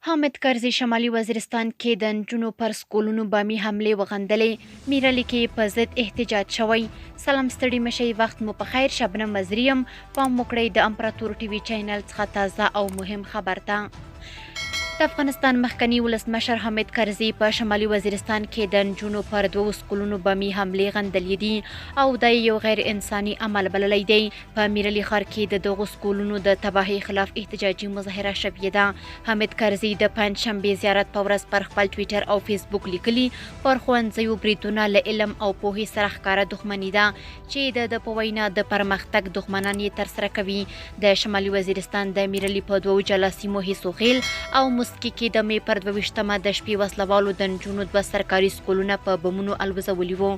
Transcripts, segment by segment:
حامد کرزي شمالي وزیرستان کې د نجونو پر سکولونو بمي حملې وغندلې، میرعلي کې په ضد احتجاج شوی. سلام ستړي مشئ، وخت مو په خیر، شبنم وزیري یم. پام وکړئ د امپراتور ټي وي چینل څخه تازه او مهم خبر ته. د افغانستان مخکني ولسمشر حامد کرزي په شمالي وزیرستان کې د نجونو پر دوو سکولونو بمي حملې غندلې دي او دا یې یو غیر انساني عمل بللی دی. په میرعلي ښار کې د دغو سکولونو د تباهۍ خلاف احتجاجي مظاهره شوې ده. حامد کرزي د پنجشنبې زیارت په ورځ پر خپل ټویټر او فیسبوک لیکلي، پر ښوونځیو بریدونه له علم او پوهې سره ښکاره دښمني ده چې د ده په وینا د پرمختګ دښمنان یې ترسره کوي. د شمالي وزیرستان د میرعلي په دوو جلا سیمو هیسوخیل او مسکي کې د مې پر 22مه د شپې وسلوالو د نجونو دوه سرکاري سکولونه په بمونو الوزولي وو.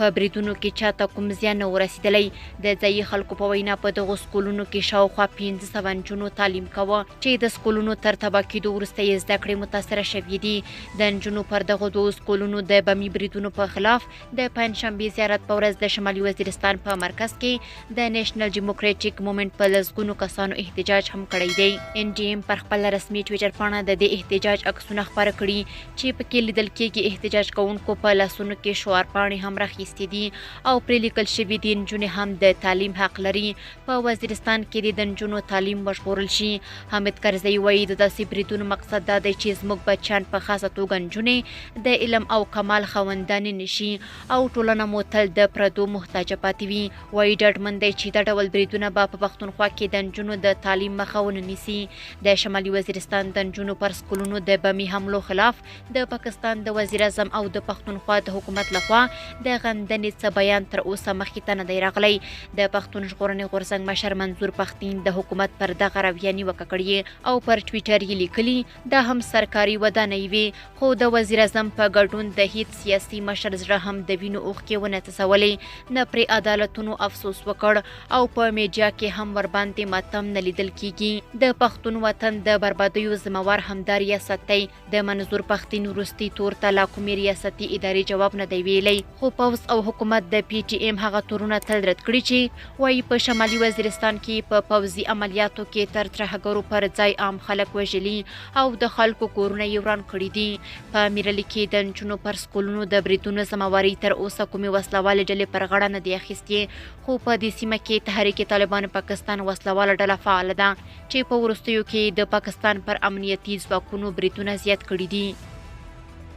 په بریدونو کې چاته کوم زیان نه و رسېدلی. د ځایي خلکو په وینا په دغو سکولونو کې شاوخوا 500 نجونو تعلیم کاوه چې د سکولونو تر تباه کېدو وروسته یې زده کړې متاثره شوې دي. د نجونو پر دغو دوو سکولونو د بمي بریدونو په خلاف د پنجشنبې زیارت په ورځ د شمالي وزیرستان په مرکز کې د نېشنل ډیموکراټیک مومنټ په لسګونو کسانو احتجاج هم کړی دی. ان ډي ایم پر خپله رسمي ټویټر پاڼه د دې احتجاج عکسونه خپاره کړي چې پکې لیدل کېږي احتجاج کوونکو په لاسونو کې شعار پاڼې هم راخیستې دي او پرې لیکل شوي دي نجونې هم د تعلیم حق لري، په وزیرستان کې دې د نجونو تعلیم وژغورل شي. حامد کرزی وایي د داسې بریدونو مقصد دا دی چې زموږ بچیان په خاصه توګه نجونې د علم او کمال خاوندانې نشي او ټولنه مو تل د پردو محتاجه پاتې وي. وایي ډاډمن دی چې دا ډول بریدونه به په پښتونخوا کې د نجونو د تعلیم مخه ونه نیسي. د شمالي وزیرستان د نجونو پر سکولونو د بمي حملو خلاف د پاکستان د وزیراعظم او د پښتونخوا د حکومت لخوا د غندنې څه بیان تر اوسه مخې ته نه دی راغلی. د پښتون ژغورنې غورځنګ مشر منظور پښتین د حکومت پر دغه رویه نیوکه کړې او پر ټویټر یې لیکلي، دا هم سرکاري ودانۍ وې، خو د وزیراعظم په ګډون د هیڅ سیاسي مشر زړه هم د وینو اوښکې ونه څڅولې، نه پرې عدالتونو افسوس وکړ او په میډیا کې هم ورباندې ماتم نه لیدل کیږي. د پښتون وطن د بربادیو ذمه وار همدا ریاست دی. د منظور پښتین وروستي تور ته لا کومې ریاستي ادارې جواب نه دی ویلی، خو پوځ او حکومت د پي ټي ایم هغه تورونه تل رد کړي چې وایي په شمالي وزیرستان کې په پوځي عملیاتو کې تر ترهګرو پر ځای عام خلک وژلي او د خلکو کورونه یې وران کړي دي. په میرعلي کې د نجونو پر سکولونو د بریدونو ذمه واري تر اوسه کومې وسله والې ډلې پر غاړه نه دي اخیستې، خو په دې سیمه کې تحریک طالبان پاکستان وسله واله ډله فعاله ده چې په وروستیو کې د پاکستان پر امنیتي ځواکونو بریدونه زیات کړي دي.